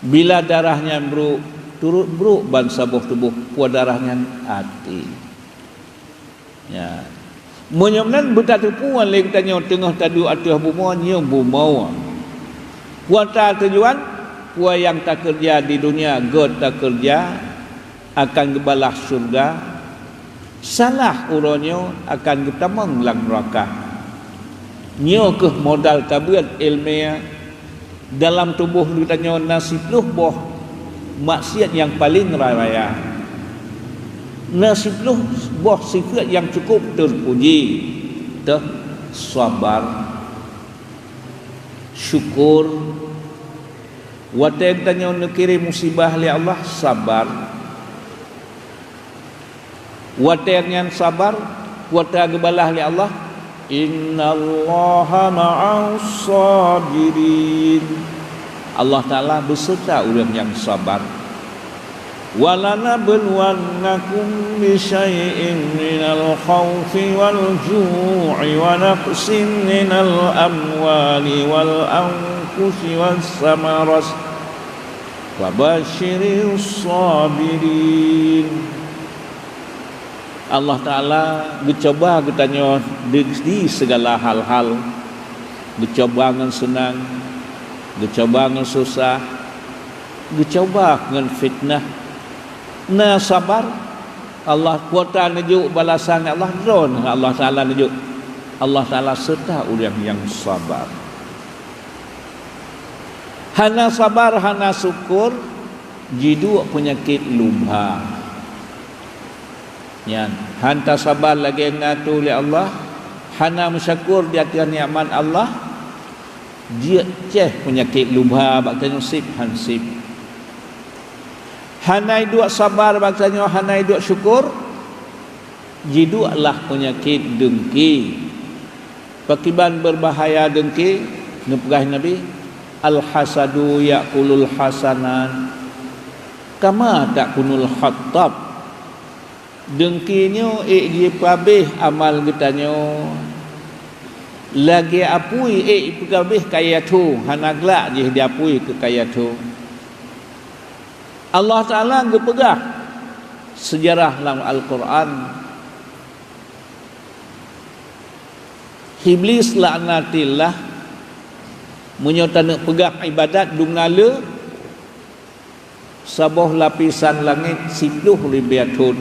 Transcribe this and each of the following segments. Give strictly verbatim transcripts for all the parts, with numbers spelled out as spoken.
Bila darah nyan brôk, turot brôk ban saboh tuboh, peue darah nyan? Até. Ya. Meunyoe meunan beutateupeue lé geutanyoe teungoh taduek ateueh bumoe, nyoe bumoe. Peue tatujuan, peue nyang takeureuja di dunia, göt takeureuja, akan geubalah syeuruga, salah uroe nyoe akan geutamong lam neuraka. Nyoe kheueh modal tabeuet iéleumé. Dalam tuboh geutanyoe na siplôh boh maksiat nyang paleng raya-raya. Na siplôh boh sifeuet nyang cukup teupuji, teuh sabar, syukur. Watée geutanyoe neukirém musibah lé Allah, sabar. Watée nyan sabar, watée geubalaih lé Allah, "Innallaha ma'as sabirin." Allah Taala beuseureuta ureuëng nyang sabar. "Walanabluwannakum bisyai'in minal khaufi wal ju'i wa naqsin minal amwali wal anfusi was samarat." Wa basyiris sabirin. Allah Taala geucoba geutanyoe di, di segala hal-hal. Geucoba ngon seunang, geucoba ngon susah, geucoba ngon fitnah. Na sabar, Allah kuasa neujok balasan Allah, droeneuh Allah Taala neujok. Allah Taala seureuta ureuëng nyang sabar. Hana sabar, hana syukur, jiduek peunyakét lubha. Nyan, hana sabar lagée ngon atoe lé Allah, hana meusyukur di ateueh nikmat Allah, jeuet céh peunyakét lubha bak tanyoe seb han seb. Hana iduek sabar bak tanyoe, hana iduek syukur, jidueklah peunyakét deungki. Pakriban beubahaya deungki, neupeugah Nabi, "Al-hasadu ya'kulul hasanat, kama ta'kulul hatab." Deungki nyoe ék jipeuhabéh amal geutanyoe, lagée apui ék jipeuhabéh kayée thô, hana glak jih di apui keu kayée thô. Allah Taala geupeugah seujarah lam Al-Qur'an, Iblis laknatillah, meunyoe taneuk peugah iébadat dum na le, saboh lapisan langét siplôh ribée thon,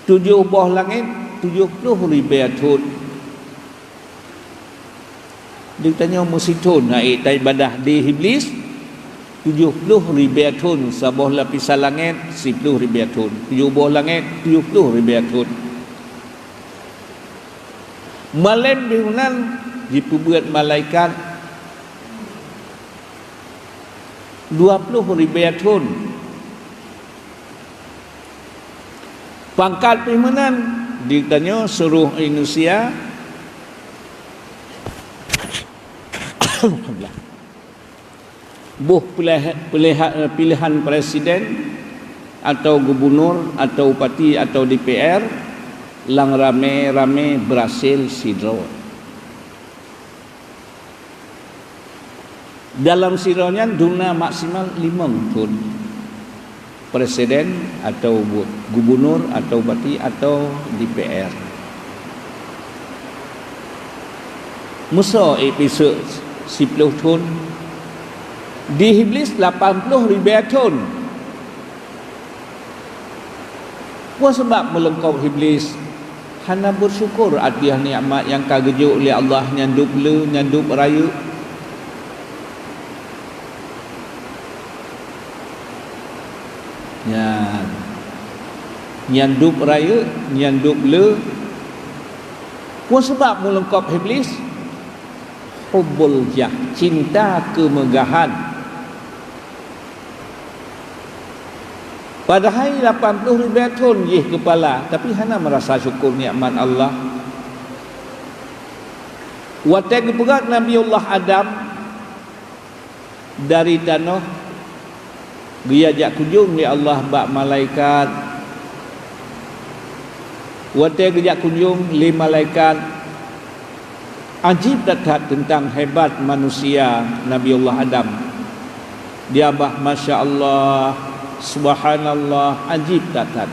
tujoh boh langét tujoh plôh ribée thon. Di tanyoe meusithon na ék taiébadat di Iblis, tujoh plôh ribée thon, saboh lapisan langét siplôh ribée thon, tujoh boh langét tujoh plôh ribée thon. Malém pih meunan jipeubeuet malaikat dua plôh ribée thon. Pangkat pih meunan, di tanyoe seluruh Indonesia, boh pilihan, pilihan, pilihan presiden atau gubunur atau bupati atau D P R, lam ramé-ramé beurhasil sidroe. Dalam sidroe nyan dum na maksimal limong thon, presiden atau bu-, gubunur atau bupati atau D P R. Meusoe ék piseuk siplôh thon, di Iblis lapan plôh ribée thon. Peue sabab meulungkop Iblis hana beusyukur ateueh nikmat nyang ka geujok lé Allah nyan dub le, nyan dub rayeuk? Nyan, nyan dub rayeuk, nyan dub le. Peue sabab meulungkop Iblis? Hubbul jah, cinta keumeugahan. Padahai lapan plôh ribée thon jih keupala, tapi hana meurasa syukur nikmat Allah. Watée geupeugét Nabiullah Adam dari tanoh, geuyajak kunjong lé Allah bak malaikat. Watée geujak kunjong lé malaikat, ajib that-that teuntang hebat manusia Nabiullah Adam. Dia bah, masya Allah, subhanallah, ajib that-that.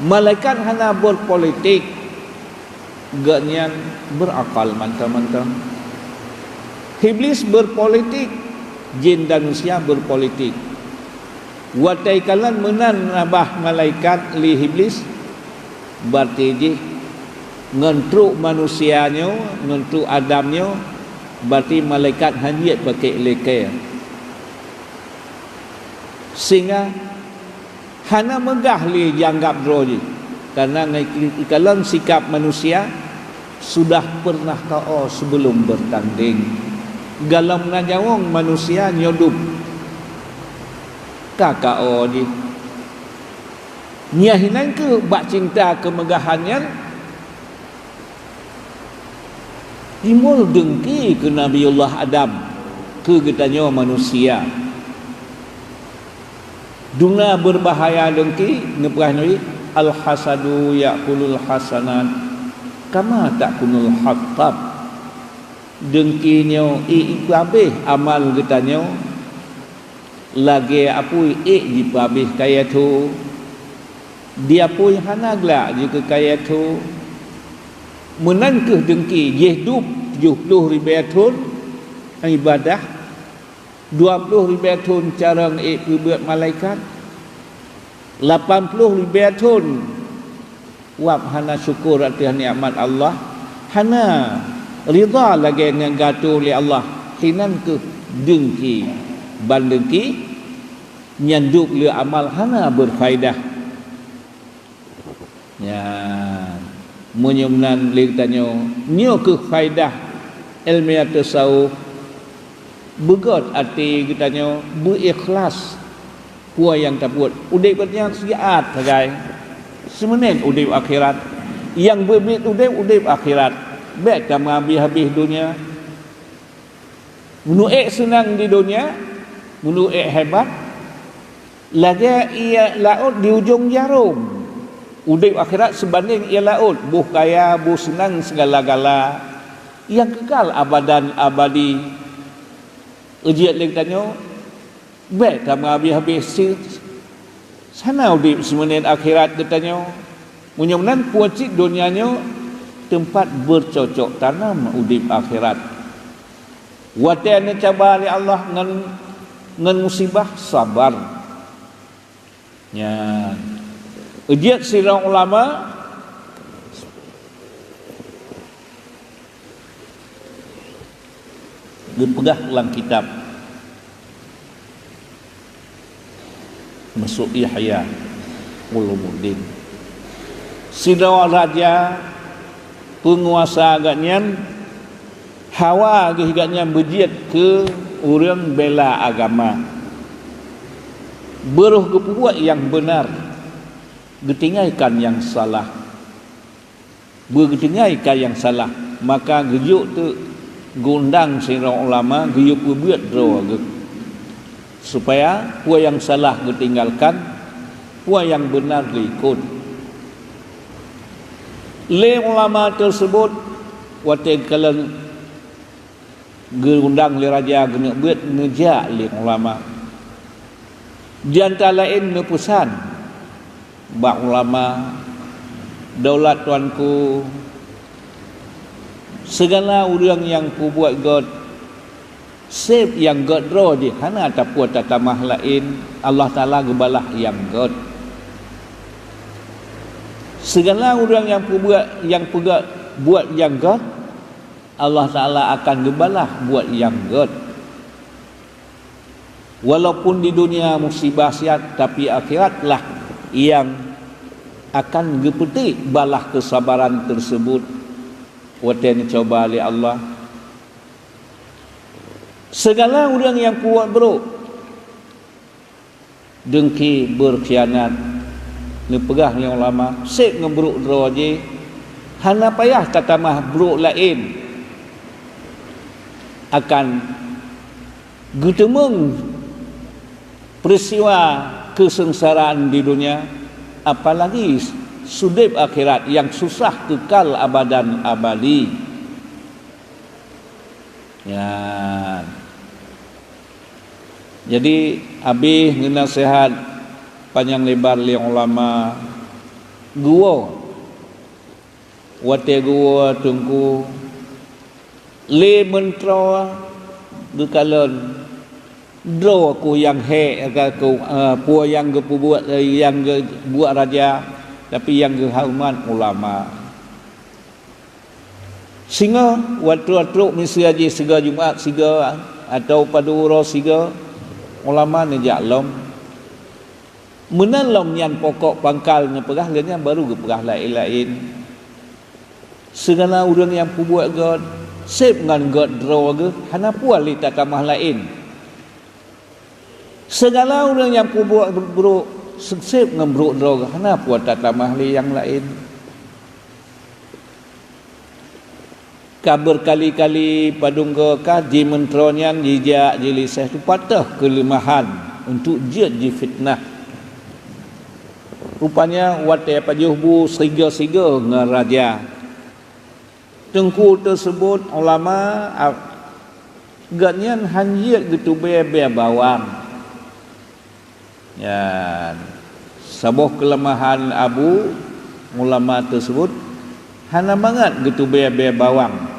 Malaikat hana berpolitik, gobnyan berakal mantong-mantong. Iblis berpolitik, jin dan manusia berpolitik. Watée kalon meunan bah malaikat lé Iblis, berarti jih ngon trok manusia nyoe, ngon trok Adam nyoe, berarti malaikat hanjeuet pakai lé kée. Sehingga hana meugah lé jianggab droe jih, karena ngon ikalon sikap manusia sudah pernah K O sebelum bertanding. Galom na nyawöng manusia nyoe dub ka K O jih. Nyan hinan keuh bak cinta keumeugahan nyan timbul deungki keu Nabiullah Adam, keu geutanyoe manusia. Duna beubahaya deungki, neupeugah Nabi, "Al-hasadu ya'kulul hasanat kama ta'kulul hatab." Deungki nyoe i-, ipeuhabéh amal geutanyoe lagée apui ék jipeuhabéh kayée thô. Di apui hana glak jih keu kayée thô. Meunan keuh deungki, jih dub tujoh ploh ribée thon ibadah, dua ploh ribée thon carông ék peubeuet malaikat, lapan ploh ribée thon wab hana syukur ateueh nikmat Allah, hana ridha lagée nyang geuatoe lé Allah, hinan keuh deungki. Ban deungki nyan dub le amal hana beufaidah. Nyan, meunyoe meunan lé geutanyoe, nyoe keuh faedah ilmiah tasawuf. Beugét até geutanyoe, beuikhlas peue nyang tapeubuet. Udeb geutanyoe siat sagai, simeunét udeb akhirat. Nyang beubiet udeb, udeb akhirat. Bék tameuhabéh-habéh donya. Meunurôt ék seunang di donya, meunurôt ék hebat, lagée ié laôt di ujong jarôm. Udeb akhirat seubandéng ié laôt, boh kaya, boh seunang sigala-gala, nyang kekal abadan abadi. Jeuet lé geutanyoe, bék tameuhabéh-habéh si-, sana udeb simeunét akhirat geutanyoe. Meunyoe meunan, peue cit donya nyoe teumpat beucocok tanam udeb akhirat. Watée neucaba lé Allah ngon, ngon musibah, sabar. Nyan. Jeuet sidroe ulama geupeugah lam kitab Masuk Ihya Ulumuddin. Sidroe raja peunguasa gobnyan, hawa geuh gobnyan beujeuet keu ureuëng bela agama. Beurôh geupeubuet nyang beunar, geutinggai kan nyang salah. Beugeutinggai ka nyang salah, maka geujok teuk geuundang sidroe ulama geuyue peubeuet droe geuh, supaya peue nyang salah geutinggalkan, peue nyang beuna geuikot. Lé ulama teuseubot watée geukalon geuundang lé raja geuneuk beuet, neujak lé ulama. Di antara laén neupeusan bak ulama, "Daulat tuanku, sigala ureuëng nyang peubuet gét, seb nyang gét droe jih, hana tapeutamah laén, Allah Taala geubalah nyang gét. Sigala ureuëng nyang peubuet, nyang peugét buet nyang gét, Allah Taala akan geubalah buet nyang gét. Walaupun di dunia musibah siat, tapi akhiratlah nyang akan geupeutik balah keusabaran teuseubot watée neucuba lé Allah. Sigala ureuëng nyang peubuet brok, deungki, beurkhianat, neupeugah lé ulama, seb ngon brok droe jih, hana payah tatamah brok laén, akan geuteumeung peuristiwa keuseungsaraan di dunia, apalagi sudeb akhirat nyang susah keukal abadan abadi." Nyan. Jadi, abéh geunaseuhat panyang lebar lé ulama, geuwoe. Watée geuwoe Teungku, lé meuntroe geukalon, droe ku nyang hék, ka ku, eh, peue nyang geupeubuet, eh, nyang geubuet raja, tapi nyang geuhoreumat ulama. Singoh watée trok miseue jih sigoe Jumat sigoe, atawa padub uroe sigoe, ulama neujak lom. Meunan lom nyan pokok pangkal neupeugah, lheueh nyan baru geupeugah laén-laén. Sigala ureuëng nyang peubuet gét, seb ngon gét droe geuh, hana peue lé tatamah laén. Sigala ureuëng nyang peubuet brok, seb ngon brok droe geuh, hana peue tatamah lé nyang laén. Ka beurkali-kali padub uroe ka jimeuntroe nyan jijak jiliseh teupat teuh keuleumahan untuk jeuet jifiteunah. Rupanya watée pajoh bu sigoe-sigoe ngon raja. Teungku teuseubut ulama, a-, gobnyan hán jeuet geutubée bée bawang. Nyan, saboh keuleumahan abu ulama teuseubut, hana mangat geutubée bée bawang.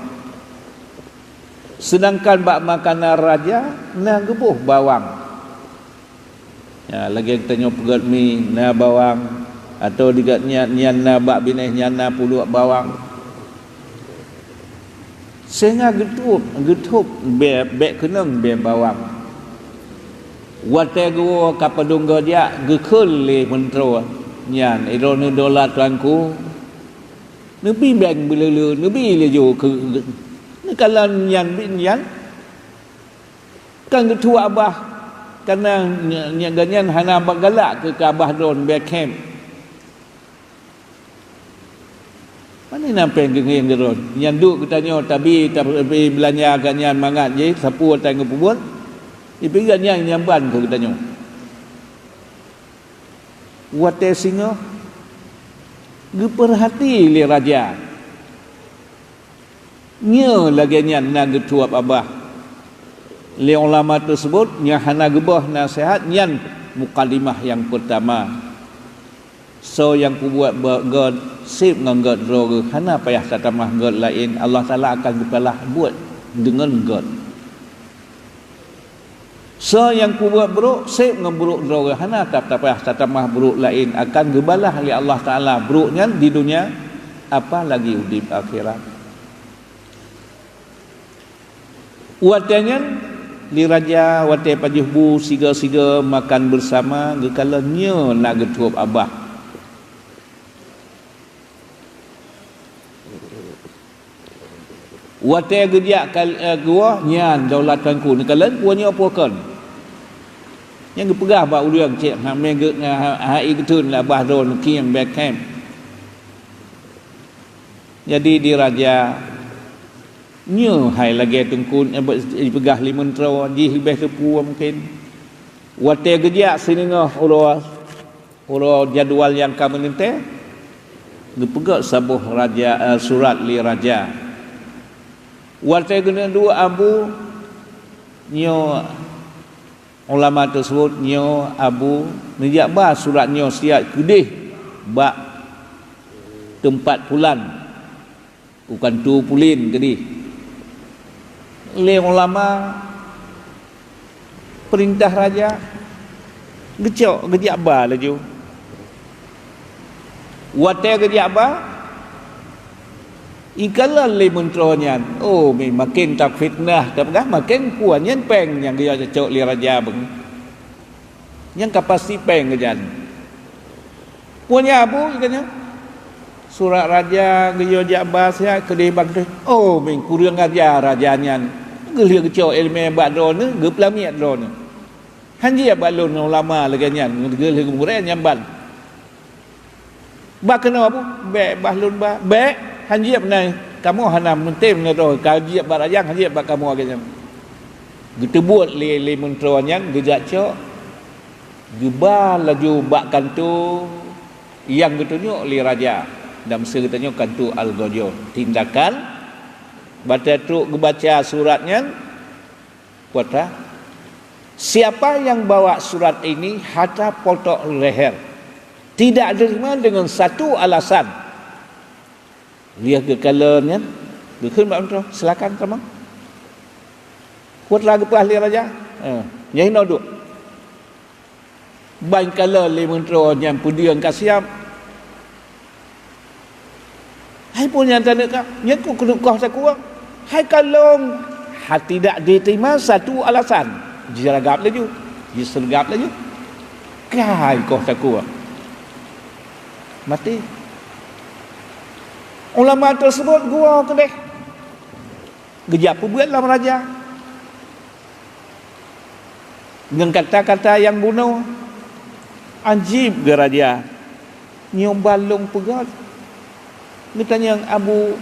Seudangkan bak makanan raja na geuboh bawang. Ya, lagée geutanyoe peugét mi na bawang, atawa di gobnyan nyan na bak binéh nyan na puluek bawang. Sehingga geutôb, geutôb bée, bék keunong bée bawang. Watée geuwoe ka padub uroe jak, geukheun lé meuntroe nyan, "Droeneuh dolat Tuanku, neubi beng beuleuleu, neubi laju keu, neukalon nyan bit nyan." Kan geutuek abah, kana nyan, nyan, gobnyan hana bak galak keu, keu abah droen bée khém. Pane na péng geungieng droen? Nyan duek geutanyoe tabi, tabi beulanja gobnyan mangat jih, sapeue watée geupeubuet, ipiga nyan nyang ban keu geutanyoe. Watée singoh geupeurhati lé raja. Nyoe lagée nyan na geutuek abah. Lé ulama teuseubut nyang hana geuboh naseuhat nyan mukadimah nyang peurtama. Soe nyang peubuet beu-, gét, seb ngon gét droe geuh, hana payah tatamah gét laén, Allah Taala akan geubalah buet deungon gét. Soe nyang peubuet brok, seb ngon brok droe geuh, hana ta-, tapayah tatamah brok laén, akan geubalah lé Allah Taala brok nyan di donya, apalagi udeb akhirat. Watée nyan, lé raja watée pajoh bu sigoe-sigoe makan beusama, geukalon nyoe na geutuek abah. Watée geujak kal-, eh, geuwoe, nyan daulat Tuanku, neukalon peue nyoe peue kon. Nyang geupeugah bak ureuëng cit, ha mé geu-, ha, ha, hai geuteun lah bah droe neukieng bée khém. Jadi di raja, nyoe hai lagée Teungku, eh, jipeugah lé meuntroe, jih leubeh teupeue mungken. Watée geujak siningoh uroe, uroe jadwal nyang ka meulintée, geupeugét saboh raja, eh, surat lé raja. Watée geuneuk duek abu, nyoe ulama teuseubut, nyoe abu, neujak ba surat nyoe siat keudeh bak teumpat pulan. Bukan tu pulin keudeh. Lé ulama peurintah raja geucok geujak ba laju. Watée geujak ba, ikalon lé meuntroe nyan, oh, mi-, maken tafitnah, tapeugah maken kuan nyan péng nyang geuyue cok lé raja beung. Nyang ka pasti péng geujan. Punya abu geutanyoe? Surat raja geuyue jak ba siat keudeh bak teuh. Oh, meukureueng aja raja nyan. Geulheueh geucok iéleumé bak droeneuh, geupeulamiet droeneuh. Hanjeuet bak lôn ulama lagée nyan, geulheueh geumuré nyan ban. Bah keunoe abu, bék bah lôn ba, bék, hanjeuet meunan, kamoe hana meuntém meunan droe, ka jeuet bak raja, hanjeuet bak kamoe lagée nyan. Geuteubuet lé, lé meuntroe nyan geujak cok, geuba laju bak kantô nyang geutunyok lé raja, dan meusé geutanyoe kantô Al-Ghajo, tindakan Watée trok geubaca surat nyan, kata, "Siapa yang bawa surat ini hata potok leher, tidak diterima dengan satu alasan." Lheueh geukalon nyan, geukheun bak meuntro, "Silakan tamong." Kuat lah geupeugah lé raja, "Eh, nyan inoe duek." Ban kalon lé meuntro nyan peudeueng ka siab. "Hai peue nyang taneuk kah? Nyan keuh keuneuk koh takue." "Hai kalon, ha tidak diterima satu alasan." Jiseuragab laju, jiseuragab laju. "Kai koh takue." Maté. Ulama tersebut geuwoe keudeh. Geujak peubeuet lam raja. Ngon kata-kata nyang bunoe, "Ajib geuh raja, nyoe balong peugét." Geutanyong Abu,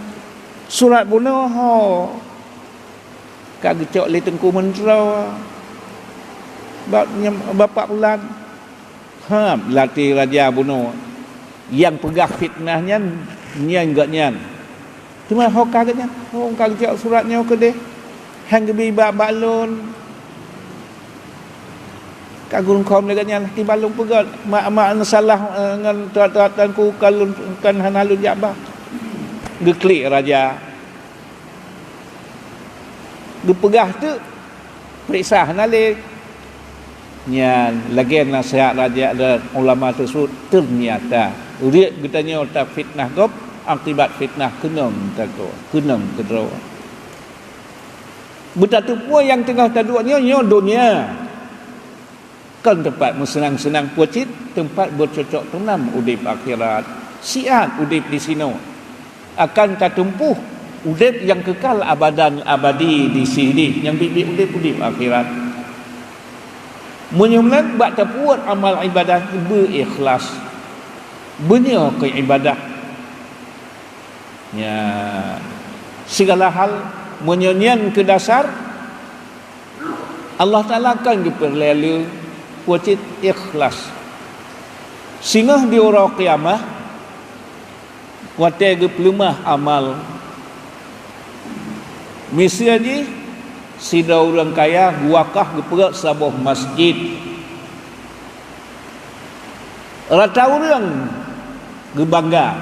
"Surat bunoe ho ka geucok lé Teungku Meuntroe bak nyang, Bapak Pulan?" "Hab, latih raja bunoe. Nyang peugah fitnah nyan, nyan gobnyan. Teuma ho ka gobnyan, ho ka geucok surat nyoe keudeh, han geubi bak, bak lôn. Ka geurukhom lé gobnyan, tiban lôn peugét, mak, mak neusalah, eh, ngon tuan-tuan ku, ka lôn, kan hana lôn jak ba." Geuklik raja. Geupeugah teuk, peuriksa hana lé. Nyan lagée naseuhat raja dan ulama tersebut, ternyata riet geutanyoe tafitnah gob, akibat fitnah keunong takue, keunong keudroe. Beutateupeue nyang teungoh taduek nyoe, nyoe donya. Kon teumpat meuseunang-seunang peue cit, teumpat beucocok teunam udeb akhirat. Siat udeb disinoe, akan tatumpôh udeb nyang keukal abadan abadi disinoe, nyang biet-biet udeb, udeb akhirat. Meunyoe meunan bak tapeubuet amal ibadah beu ikhlas, beunyoe keu ibadah. Nya, sigala hal meunyoe nyan keu dasar, Allah Taala akan geupeureulée lé peue cit ikhlas. Singoh di uroe kiamah, watée geupeuleumah amal, miseue jih sidroe ureuëng kaya geuwakah geupeugét saboh masjid. Rata ureuëng geubangga.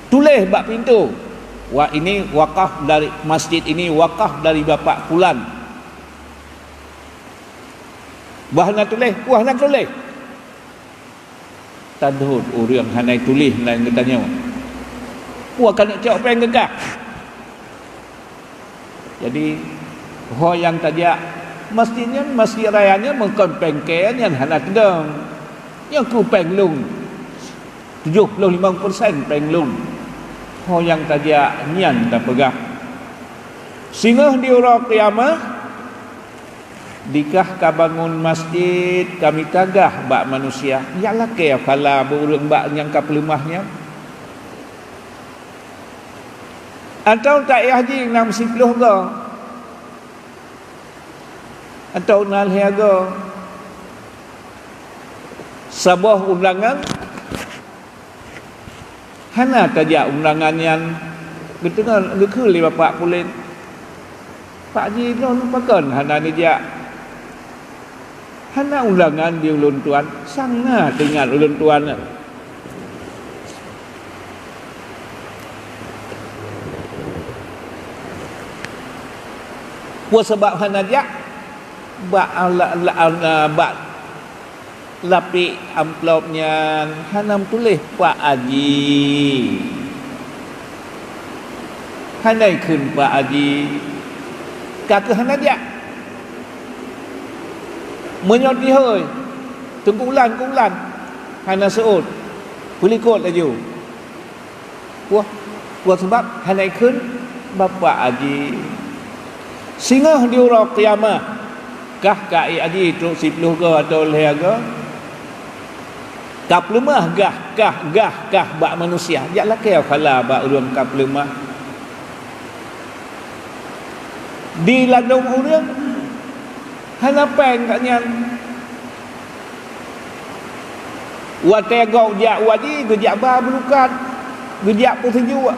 Tuléh bak pintoe, "Wah, ini wakaf dari, masjid ini wakaf dari Bapak Pulan." Bah na tuléh, wah na tuléh. Tadhôt ureuëng hana tuléh, na geutanyoe, "Peue ka neuk cok péng keu kah?" Jadi, ho nyang tajak masjid nyan, masjid raya nyan, meukon péng kée nyan hana teudong. Nyoe keuh péng lôn, tujoh ploh limong persen péng lôn. Ho nyang tajak nyan tapeugah. Singoh di uroe kiamah, dikah ka bangon masjid, ka mita gah bak manusia. Jak lakée khala beu ureuëng bak nyang ka peuleumah nyan. Atawa taéh jih nam siploh goe, atawa na lhée goe. Saboh undangan hana tajak undangan nyan, geuteungoh geukheun lé Bapak Pulan, "Pak Ji, lôn pakon hana neujak?" "Hana undangan di ulôn tuan." "Sang na teuingat ulôn tuan." Peue sabab hana jak? Bak la-, la-, la-, bak lapék amplop nyan hana meutuléh Pak Aji. Hana ikheun Pak Aji. Ka keuh hana jak. Meunyoe tihôi, teungku ulan, teungku ulan, hana seuôt, peulikot laju. Wah, wah sabab hana ikheun Bapak Aji. Singoh di uroe kiamah, kah ka ék Aji trok siploh goe atawa lhée goe, ka peuleumah gah, kah, gah, kah bak manusia. Jak lakée khala bak ureuëng ka peuleumah. Di ladôm ureuëng hana péng gobnyan. Watée gob jak u Aji, geujak ba beulukat, geujak peusijuek.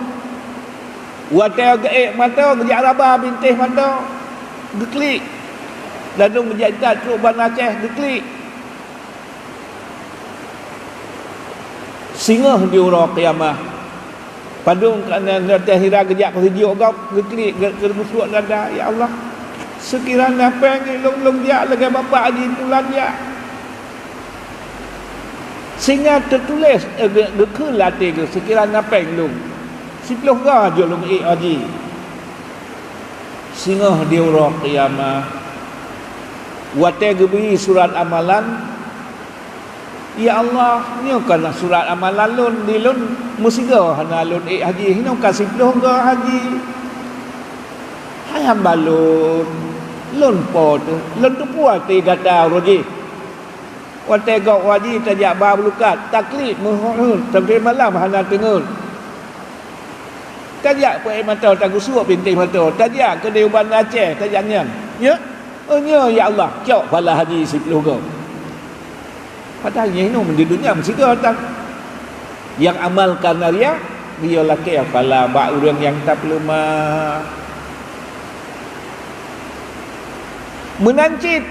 Watée geuék mata, geujak raba bintéh mata, geuklik. Ladôm geujak itat trok Banda Aceh, geuklik. Singoh di uroe kiamat, padub ka na, na teuhira geujak keu sijuek gob, geuklik, geu-, geugeusuek dada, "Ya Allah, seukira na péng lôn, lôn jak lagée bapak jih pulan jak." Sehingga teutuléh, eh, geu-, geukheun lam até geuh, "Seukira na péng lôn, siploh goe jeuet lôn ék haji." Singoh di uroe kiamat, watée geubri surat amalan, "Ya Allah, nyoe kon surat amalan lôn, di lôn meusigoe hana lôn ék haji, hinoe ka siploh goe haji. Hai hamba lôn, lôn po teuh, lôn teupeue até gata uroe jih." Watée gob haji tajak ba beulukat, taklik meuheuet-heuet sampoe malam hana teungeut. Tajak peuék mata, tageusuek bintéh mata, tajak keudéh u Banda Aceh, tajak nyan. Ya? Oh, nyoe, ya Allah, cok phala haji siploh goe. Padahai nyoe hinoe di donya meusigoe tan. Nyang amal karna ria, geuyue lakée phala bak ureuëng nyang tapeuleumah. Meunan cit,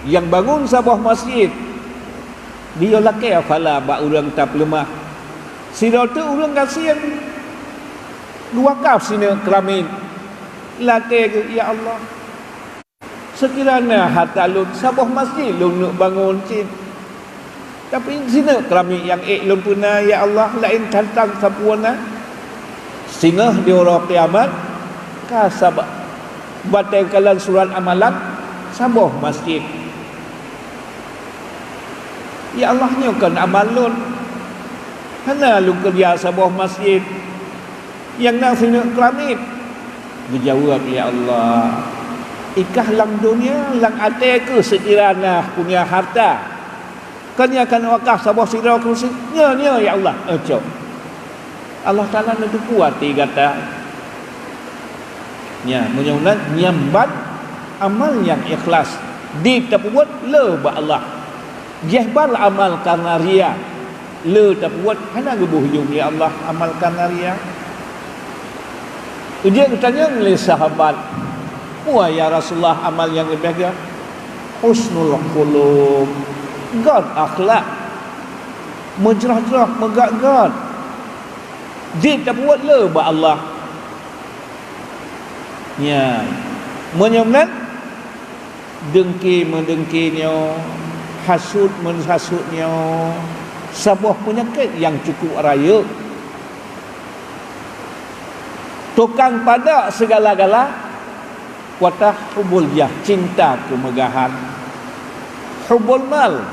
nyang bangun saboh masjid, geuyue lakée phala bak ureuëng tapeuleumah. Sidroe teuk ureuëng gasien, geuwakaf sineuk keuramiet, lakée geuh, "Ya Allah, seukira na hareuta lôn, saboh masjid lôn neuk bangun cit. Tapi sineuk keuramiet nyang ék lôn peuna, ya Allah, laén tantang sampoereuna." Singoh di uroe kiamat, ka saba-, batée kalon surat amalan, saboh masjid. "Ya Allah, nyoe kon amal lôn. Hana lôn keureuja saboh masjid. Nyang na sineuk keuramiet." Geujaweueb, "Ya Allah, i kah lam donya, lam até keuh seukira na punya hareuta, kon nyang ka neuwakaf saboh sidroe keuh si-, nyoe, nyoe, ya Allah, eh, cok." Allah Taala neuteupeue até gata. Nya, meunyoe na, nyan ban amal nyang ikhlas, di tapeubuet le bak Allah. Jéh ban amal karna ria, le tapeubuet hana geuboh yum lé Allah amal karna ria. Geujak geutanyong lé sahabat, "Peue ya Rasulullah amal nyang leubeh gét?" "Husnul khuluq, gét akhlak, meujroh-jroh, meugét-gét, jeuet tapeubuet le bak Allah." Nyan, meunyoe meunan, deungki-meudeungki nyoe, hasut-meuhasut nyoe, saboh peunyakét nyang cukup rayeuk. Tukang padak sigala-gala, watah hubul jah, cinta keumeugahan. Hubul mal,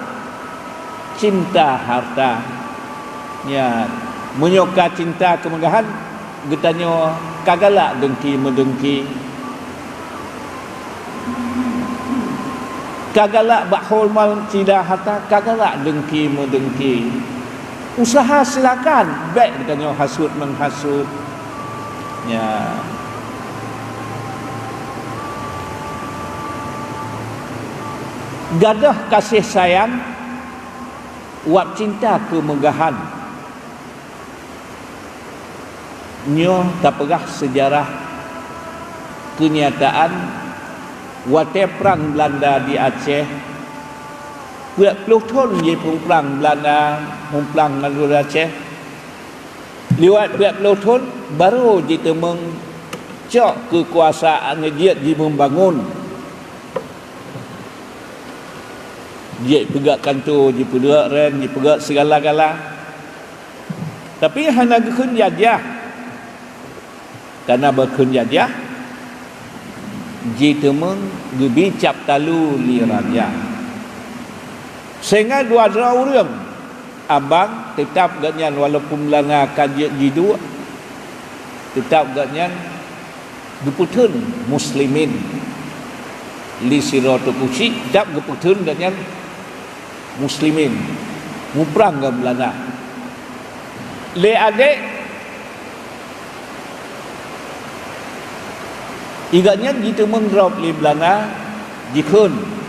cinta harta. Nyan, meunyoe ka cinta keumeugahan, geutanyoe ka galak deungki-meudeungki. Ka galak bak hol mal cida harta, ka galak deungki-meudeungki. Useuha silakan, bék geutanyoe hasut-meuhasut. Ya. Gadôh gaséh sayang, wab cinta keumeugahan. Nyoe tapeugah seujarah keunyataan watée prang Beulanda di Aceh. Peuet ploh thon jiprang Beulanda muprang ngon ureuëng Aceh. Liwat peuet ploh thon, barô jiteumeung cok keukuasaan, jeuet jimeubangon. Jeuet peugét kantô, jipeugét rem, jipeugét sigala-gala. Tapi hana geukheun jajah. Kana beukheun jajah, jiteumeung geubi cap talu lé raja. Sehingga dua droe ureuëng, abang, teutab gobnyan walaupun Beulanda ka jeuet jiduek, teutab gobnyan geupeutheun muslimin. Lé sidroe Teungku Chik, teutab geupeutheun gobnyan muslimin, muprang ngon Beulanda. Lé adék, i gobnyan jiteumeung drob lé Beulanda, jikheun,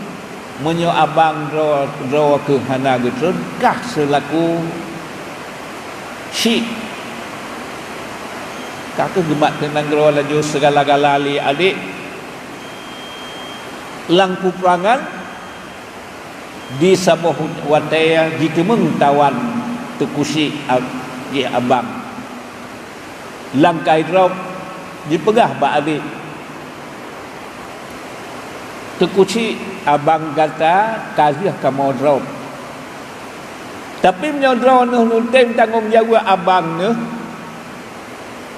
meunyoe abang droe, droe keuh hana geutreun, kah seulaku chik. Ka kheueh geumat keu nanggroe laju sigala-gala lé adék. Lam peupeurangan, di saboh watée jiteumeung tawan Teungku Chik ab-, jih abang. Lam kayée drob, jipeugah bak adék, "Teungku Chik, abang gata ka lheueh kamoe drob. Tapi meunyoe droeneuh neutem tanggong jaweueb abang neuh,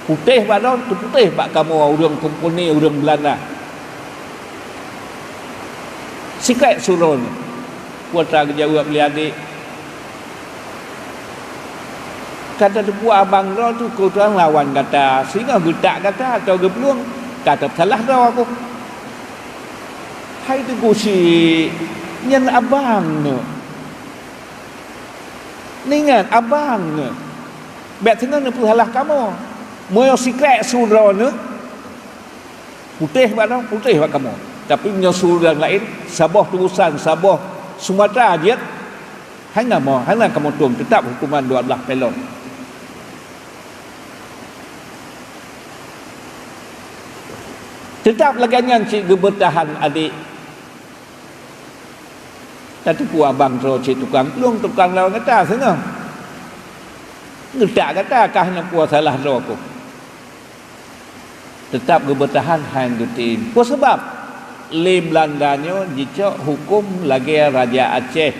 putéh bak droe, teuputéh bak kamoe ureuëng kompeni ureuëng Beulanda. Sikrek su droeneuh." Peue ta geujaweueb lé adék, "Ka tateupeue abang droe teuh keu ureuëng lawan gata, singoh geutak gata atau geuplueng, ka tapeusalah droe kheueh." "Hai Teungku Chik, nyan abang neuh. Neuingat abang neuh. Bék singoh neupeusalah kamoe. Meunyoe sikrek su droeneuh, putéh bak droe, putéh bak kamoe. Tapi meunyoe su ureuëng laén, saboh tubusan, saboh sumata jeuet, hana mo-, hana kamoe tueng, teutab huköman dua blaih pelor." Teutab lagée nyan cit geubeutahan adék. Tateupeue abang droe cit tukang plueng, tukang lawan gata singoh. Geutak gata ka hana peue salah droe kheueh. Teutab geubeutahan han geutem. Peue sabab? Lé Beulanda nyoe jicok huköm lagée Raja Aceh.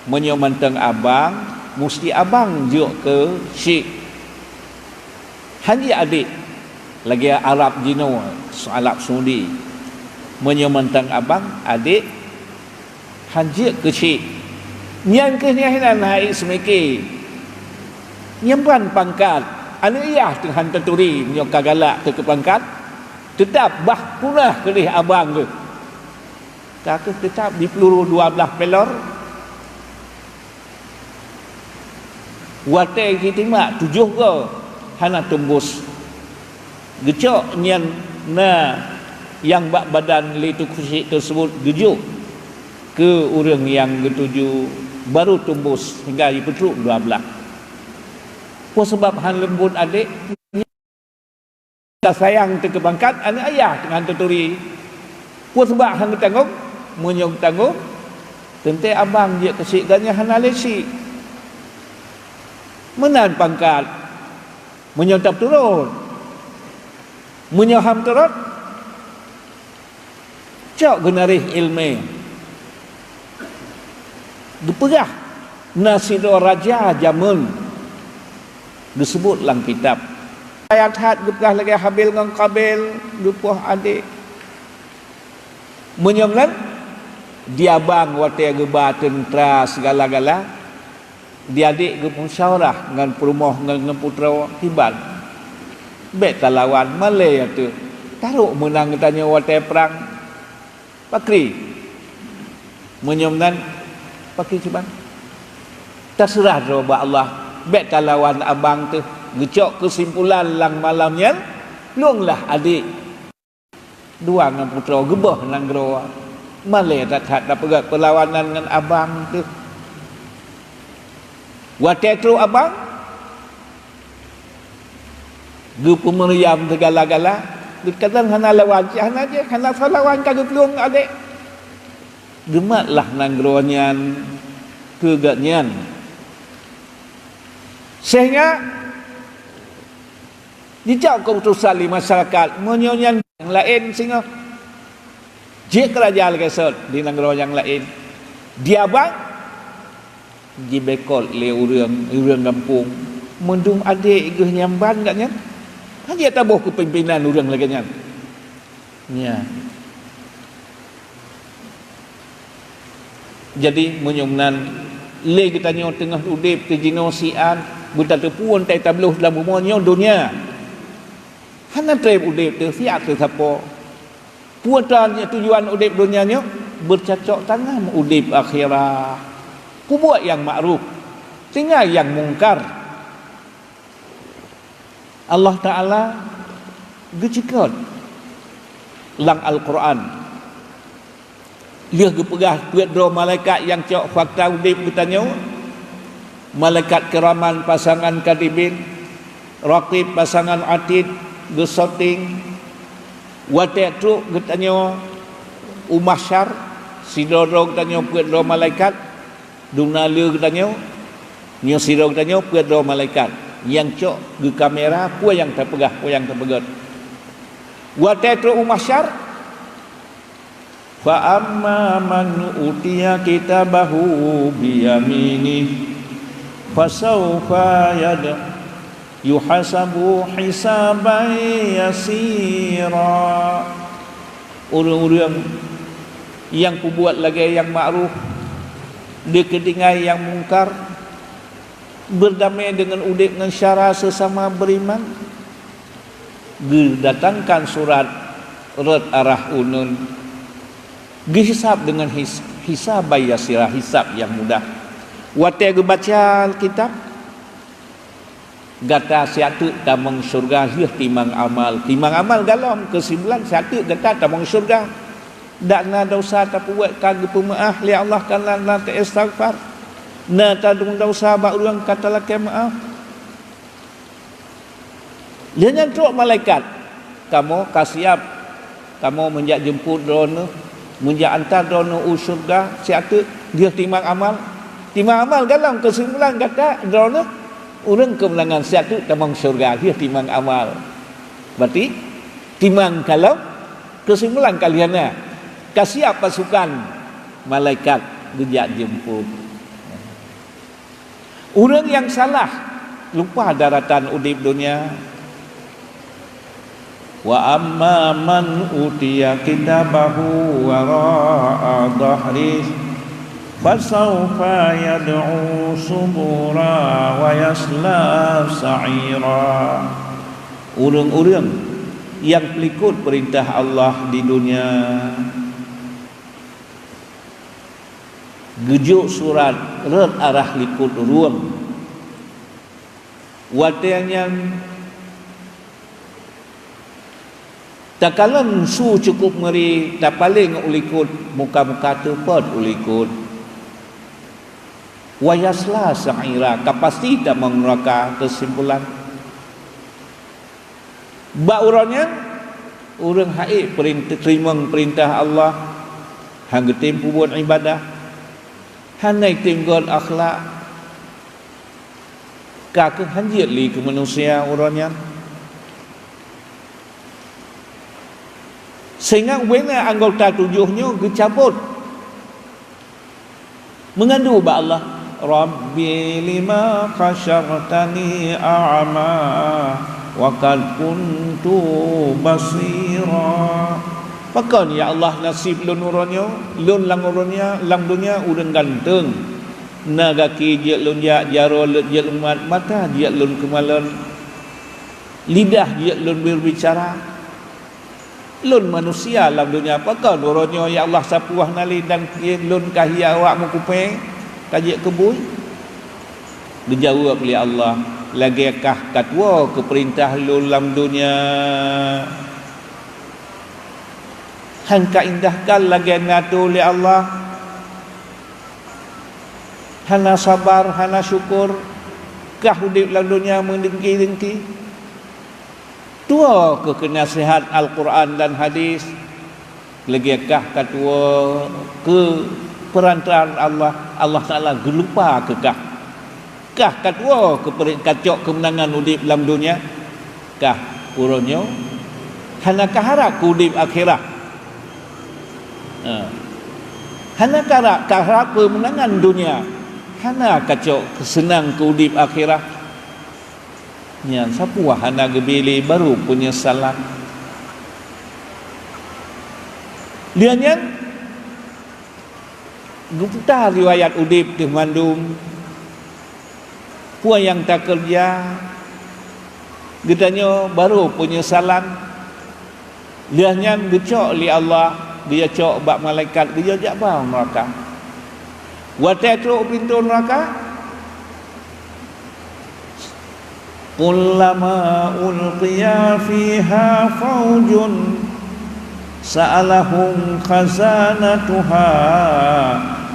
Meunyoe mantong abang, musti abang jok keu chik. Han jeuet adék, lagée Arab jinoe, Arab Saudi. Meunyoe mantong abang, adék, han jeuet keu chik. Nyan kheueh nyang hina na ék seumike. Nyang ban pangkat, aneuk yah teuh han taturi meunyoe ka galak teuh keu pangkat, teutab bah punah keudeh abang kheueh. Ka kheueh teutab di peuluru dua blaih pelor. Watée jitimak tujoh goe hana teumbus. Geucok nyan na nyang bak badan lé Teungku Chik teuseubut geujok keu ureuëng nyang geutuju, barô teumbus hingga jipeutrok dua blaih. Peue sabab han leumbot adék? Tasayang teuh keu pangkat aneuk ayah teungoh taturi. Peue sabab han geutanggong? Meunyoe geutanggong, teuntée abang jeuet keu chik, gobnyan hana lé chik. Meunan pangkat. Meunyoe tab turot, meunyoe han turot, cok geunaréh iéleumé. Geupeugah na sidroe raja jameun geuseubut lam kitab. Ayat that geupeugah lagée Habil ngon Qabil geupoh adék. Meunyoe nyan, di abang watée geuba teuntra sigala-gala, di adék geumusyawarah ngon peurumoh ngon, ngon putroe, "Kiban, bék talawan, malée ateueh. Tarok meunang geutanyoe watée prang." Pakri. Meunyoe meunan, pakri kiban. Taseurah droe bak Allah, bék talawan abang teuh. Geucok keusimpulan lam malam nyan, pluenglah adék. Dua ngon putroe geuboh nanggroe. Malée that-that tapeugét peulawanan ngon abang teuh. Watée trok abang, geupeumeuriam sigala-gala, geukalon hana lawan, cit hana jih, hana soe lawan ka geuplueng adék. Geumatlah nanggroe nyan keu gobnyan. Sehingga jijak keuputosan lé masyarakat, meunyoe nyan nyang laén singoh jeuet keu raja lagée sot di nanggroe nyang laén. Di abang jibekot lé ureuëng, ureuëng gampông, meudum adék geuh nyang ban gobnyan, han jeuet taboh keu pimpénan ureuëng lagée nyan. Nya. Jadi, meunyoe meunan, lé geutanyoe teungoh udeb teuh jinoe siat, beutateupeue teuh tabloh lam bumoe nyoe donya. Hana treb udeb teuh siat teuh sapo. Peue tan tujuan udeb donya nyoe? Beucocok tanam udeb akhirat. Peubuet nyang makruf, tinggai nyang mungkar. Allah Taala geuceukat lam Al-Qur'an. Lheueh geupeugah peuet droe malaikat nyang cok fakta udeb geutanyoe, malaikat kiraman pasangan katibin, raqib pasangan atid, geusyuting, watée trok geutanyoe u mahsyar, sidroe-droe geutanyoe peuet droe malaikat, dum na le geutanyoe, nyoe sidroe geutanyoe peuet droe malaikat nyang cok geukamera peue nyang tapeugah, peue nyang tapeugét. Watée trok u mahsyar, fa amma man utiya kitabahu biyaminih, fasaufa yad-, yuhasabu hisaban yasira. Ureuëng-ureuëng nyang peubuet lagée nyang ma'ruf, dikeutinggai nyang mungkar, beudamé deungon udeb ngon syara seusama beuriman, geudatangkan surat rot arah uneuen, geuhisab deungon his-, hisaban yasira, hisab nyang mudah. Watée geubaca Alkitab, gata siat teuk tamong syeuruga lheueh timang amal. Timang amal galom, keusimpulan siat teuk gata tamong syeuruga. Dak na desya tapeubuet ka geupeumeuáh lé Allah, ka na, na teuistighfar. Na tadong desya bak ureuëng ka talakée meuáh. Lheueh nyan trok malaikat, "Kamoe ka siab, kamoe meujak jeumput droeneueh, meujak anta droeneueh u syeuruga, siat teuk lheueh timang amal." Timang amal galom, keusimpulan gata droeneueh ureuëng keumeunangan, siat teuk tamong syeuruga lheueh timang amal. Berarti timang galom, keusimpulan ka lheueh na, ka siab pasukan malaikat geujak jeumput. Ureuëng nyang salah lupa daratan udeb donya. Wa amma man utiya kitabahu wara'a dhahrih, fasaufa yad'u subura wa yasla sa'ira. Ureuëng-ureuëng nyang peulikot peurintah Allah di donya, geujok surat rot arah likot rueng. Watée nyan takalon su cukup meuri, tapaleng u likot, muka-muka teupot u likot. Wa yasla sa'ira, ka pasti tamong neuraka, keusimpulan. Bak uroe nyan, ureuëng han ék peurint-, teurimong peurintah Allah, han geutem peubuet iébadah, hana jitem göt akhlak, ka kheueh han jeuet lé keu manusia uroe nyan. Sehingga ubena anggota tujoh nyoe geucabot. Meungadu bak Allah, "Rabbi, lima hasyartani a'ma wa qad kuntu basira." Pakon, ya Allah, naseb lôn uroe nyoe? Lôn lam uroe nyoe, lam donya ureuëng ganteng. Na gaki jeuet lôn jak, jaroe jeuet lôn mat, mata jeuet lôn keumalon, lidah jeuet lôn beubicara. Lôn manusia lam donya, pakon uroe nyoe, ya Allah, sapeue hana lé dan lôn ka hiya awak meukupée, ka jeuet keu bui? Geujaweueb lé Allah, "Lagée kah ka tuwoe keu peurintah lôn lam donya, han ka indahkan lagée na tuwoe lé Allah, hana sabar, hana syukur, kah udeb lam donya meudengki-dengki." Tuwoe keu keu naseuhat Al-Qur'an dan hadis, lagée kah ka tuwoe keu peurantaraan Allah, Allah Taala geulupa keu kah. Kah ka tuwoe keu peurintah, ka cok keumeunangan udeb lam donya, kah uroe nyoe hana ka harab keu udeb akhirat. Ha. Hana ka harab, ka harab keumeunangan donya, hana ka cok keuseunang keu udeb akhirat. Nyan sapeue hana geubri lé, barô peunyesalan. Lheueh nyan geuputa riwayat udeb teuh mandum, peue nyang takeureuja, geutanyoe barô peunyesalan. Lheueh nyan geucok lé Allah, geuyue cok bak malaikat, geuyue jak ba u neuraka. Watée trok u pintoe neuraka, "Kullama ulqiya fiha faujun sa'alahum khazanatuha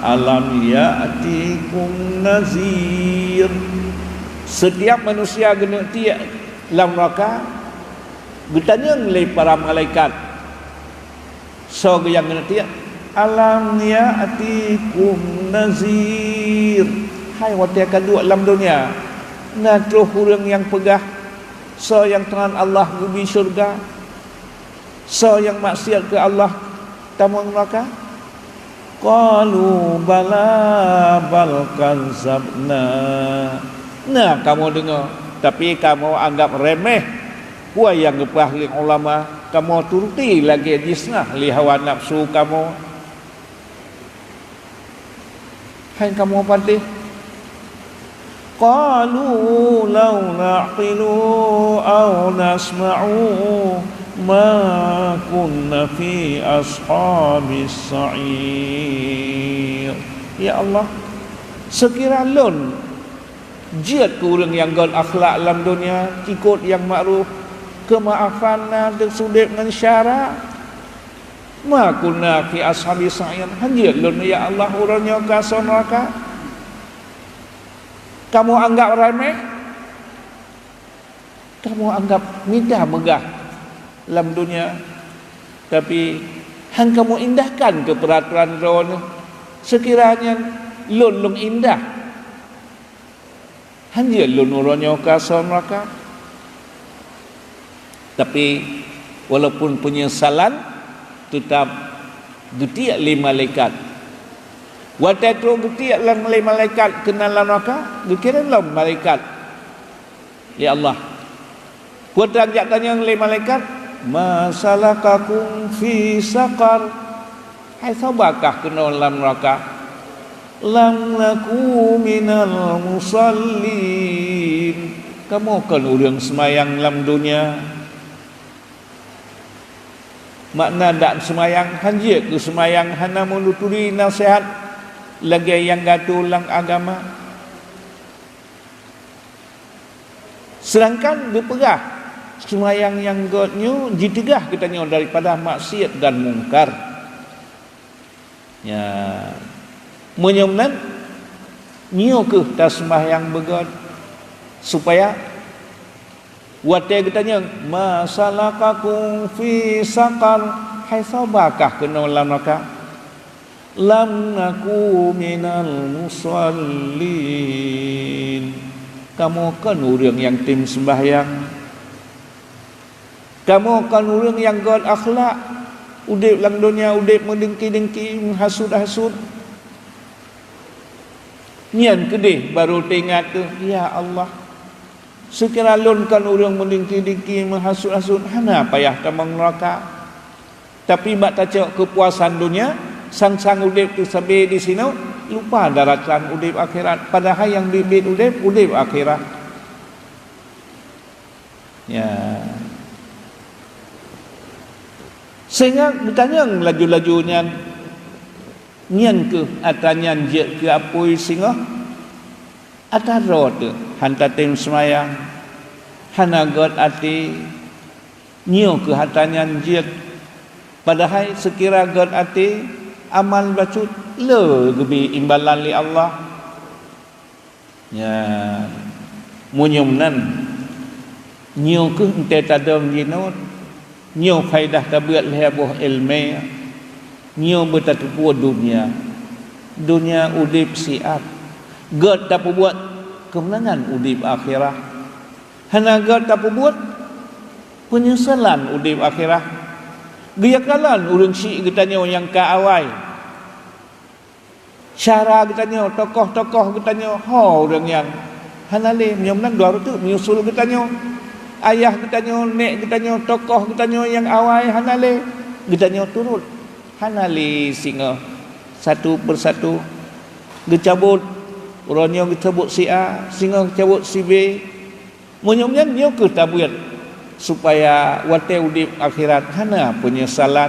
alam ya'tikum nazir." Setiap manusia geuneuk tiek lam neuraka, Geutanyong lé para malaikat, soe nyang geutiek, "Alam ya'tikum nazir?" Hai watée ka duek lam donya, na troh ureuëng nyang peugah, "Soe nyang teunan Allah geubri syeuruga? Soe nyang maksiat keu Allah tamong neuraka?" Qalu bala bal kadzabna. Na kamoe deungoe, tapi kamoe anggab remeh. Peue nyang geupeugah lé ulama, kamoe turuti lagée jiseunah lé hawa nafsu kamoe. Hai kamoe patéh. Qalu law na'qilu aw nasma'u ma kunna fi ashabis sa'ir. Ya Allah, seukira lôn jeuet keu ureuëng nyang göt akhlak lam donya, ikot nyang makruf, keumaafan na, teusudeb ngon syara, ma kunna fi ashabis sa'ir, hana jeuet lôn, ya Allah, uroe nyoe keu asoe neuraka. Kamoe anggab remeh, kamoe anggab mita meugah lam donya, tapi han kamoe indahkan keu peuratoran Droeneueh. Seukira nyan lôn lôn indah, hana jeuet lôn uroe nyoe keu asoe neuraka. Tapi, walaupun peunyesalan, teutab geutiek lé malaikat. Watée troh geutiek lé malaikat keunan lam neuraka, geukirém lom malaikat lé Allah. Peue teujak tanyong lé malaikat, "Ma salakakum fi saqar?" Hai soe ba kah keunoe lam neuraka? "Lam naku minal musallin." Kamoe kon ureuëng seumayang lam donya. Makna dak seumayang, hana jeuet keu seumayang hana meunuturi naseuhat lagée nyang geuatô lam agama. Seudangkan geupeugah, seumayang nyang göt nyoe jiteugah geutanyoe daripada maksiat dan mungkar. Ya, meunyoe meunan, nyoe kheueh taseumayang beugöt, supaya watée geutanyong, "Ma salakakum fi saqar?" Hai soe ba kah keunoe lam neuraka? "Lam naku minal musallin." Kamoe kon ureuëng nyang tem seumbahyang. Kamoe kon ureuëng nyang göt akhlak. Udeb lam donya, udeb meudengki-dengki, meuhasut-hasut. Nyan keudeh barô teuingat kheueh, "Ya Allah, seukira lôn kon ureuëng meudengki-dengki, meuhasut-hasut, hana payah tamong neuraka." Tapi bak tacok keupuasan donya, sang-sang udeb teusabe disinoe, lupa daratan udeb akhirat. Padahai nyang biet-biet udeb, udeb akhirat. Ya. Sehingga geutanyong laju-laju nyan, nyan kheueh atra nyan jeuet keu apui singoh? Atra droe teuh, han tatem seumayang, hana göt até, nyoe kheueh atra nyan jeuet. Padahai seukira göt até, amal bacut le geubri imbalan lé Allah. Nyan, meunyoe meunan, nyoe kheueh eunteuk tadong jinoe, nyoe faedah tabeuet lhée boh iéleumé, nyoe beutateupeue donya. Donya udeb siat, göt tapeubuet keumeunangan udeb akhirat. Hana göt tapeubuet, peunyesalan udeb akhirat. Geuyue kalon ureuëng syiek geutanyoe nyang ka awai. Syara geutanyoe, tokoh-tokoh geutanyoe, ho ureuëng nyan hana lé, meunyoe meunan dua reutôk meunyoe usul geutanyoe. Ayah geutanyoe, nek geutanyoe, tokoh geutanyoe nyang awai hana lé, geutanyoe turot hana lé singoh satu persatu. Geucabot, uroe nyoe geucabot si A, singoh geucabot si B. Meunyoe nyan nyoe kheueh tabeuet, supaya watée udeb akhirat hana peunyesalan.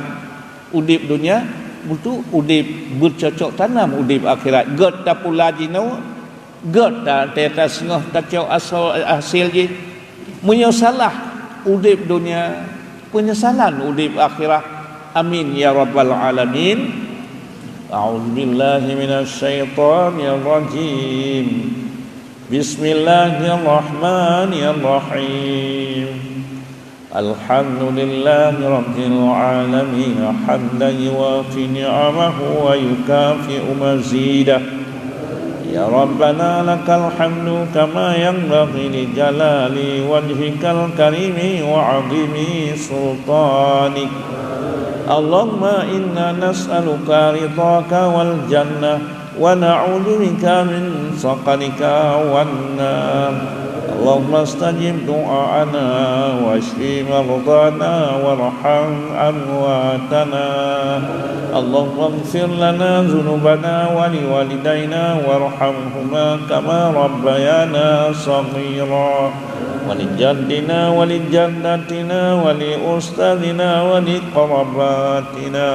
Udeb donya, beutôi udeb beucocok tanam udeb akhirat. Göt tapula jinoe, göt ta-, ta-, tasingoh tacok aso-, hasé jih. Meunyoe salah udeb donya, peunyesalan udeb akhirat. Amin ya rabbal alamin. A'udzubillahi minasyaitonirrajim. Bismillahirrahmanirrahim. الحمد لله رب العالمين، حمدا يوافي نعمه ويكافئ مزيده. يا ربنا لك الحمد كما ينبغي لجلال وجهك الكريم وعظيم سلطانك. اللهم إنا نسألك رضاك والجنة ونعوذ بك من سخطك والنار. اللهم استجب دعاءنا واشف مرضانا وارحم أمواتنا. اللهم اغفر لنا ذنوبنا ولوالدينا وارحمهما كما ربيانا صغيرا. ولجدنا ولجدتنا ولأستاذنا ولقراباتنا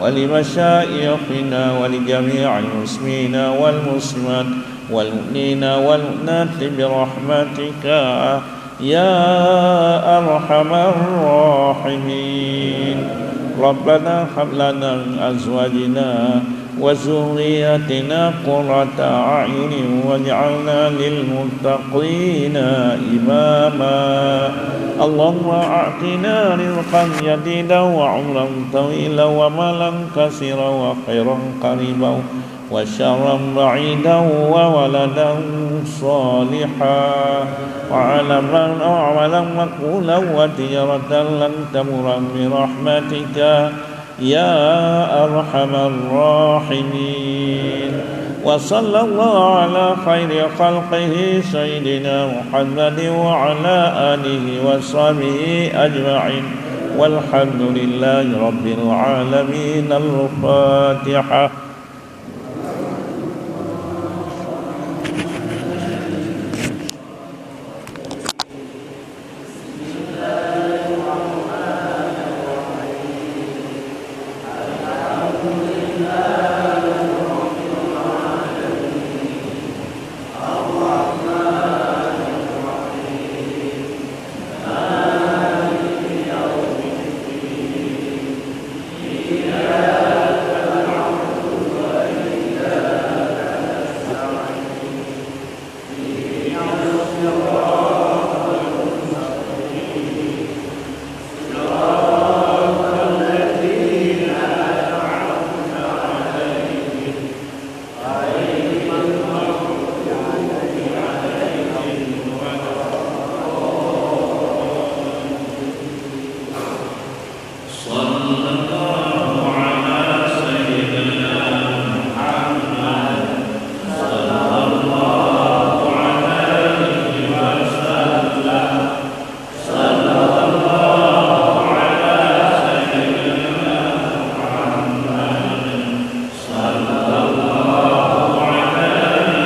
ولمشايخنا ولجميع المسلمين والمسلمات والمؤمنين والمؤمنات برحمتك يا أرحم الراحمين. ربنا هب لنا من أزواجنا وذرياتنا قرة أعين واجعلنا للمتقين إماما. اللهم أعطنا رزقا جديدا وعمرا طويلا ومالا كثيرا وخيرا قريبا وشرا بعيدا وولدا صالحا وعملا مقبولا وتجارة لن تبور برحمتك يا أرحم الراحمين. وصلى الله على خير خلقه سيدنا محمد وعلى آله وصحبه أجمعين. والحمد لله رب العالمين. الفاتحة.